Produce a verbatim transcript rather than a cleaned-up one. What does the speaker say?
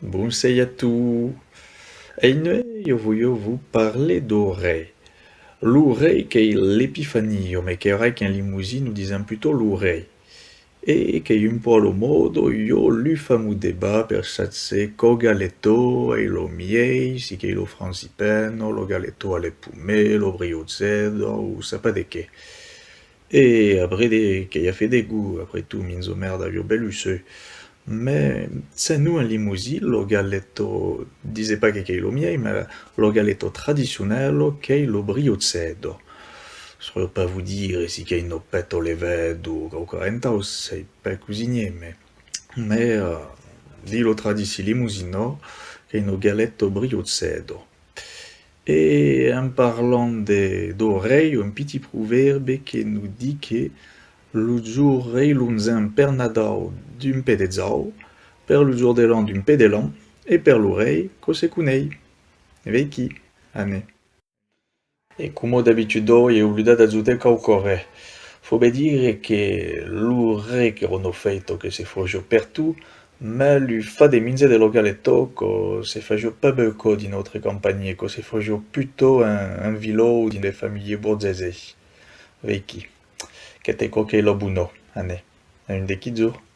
Bonser a tots! Ainuèi, ieu voliá vos parlar dau rei. Lo rei qu'es l'Epifania, mas qu'es vrai qu'en lemosin nos disem plutôt lo rei. E qu'es un pauc a la mòda, i a lo famós debat per saber quau galetó es lo mielhs, si qu'es lo frangipane, lo galetó a la poma, lo brioche d'èu, o sai pas de qué. E après de, qu'es afar de gost, après tot, minja merda, ieu ben lo sai. Mas, sens nos en lemosin, lo galetó, dise pas que qu'es lo mielhs, mas lo galetó tradicional, qu'es lo brioche d'èu. Sauriá pas vos dire si qu'es una pèta o l'evèda o quauqua ren entau, sai pas cosinier, mas, mas, euh, dins la tradicion lemosina, qu'es una galetó brioche d'èu. E en parlant de, dau rei, un pitit provèrbi que nos ditz que lo jorn es longin per Nadau d'un pè de jau, per lo jorn de l'an d'un pè de lan, e per lo rei quò se coneish. E veiquí, anem. E coma d'abituda, ieu ai oblidat d'ajustar quauqua ren. Fau ben dire que lo rei qu'es una fèsta que se fasiá pertot, mas lo fach de minjar de la galetó, quò se fasiá pas beucòp dins nòstra campanha, quò se fasiá plutôt en, en vila o dins de familhas borgesas. Veiquí. Qu'es quò qu'es la bona, anem. A un de quilhs jorns.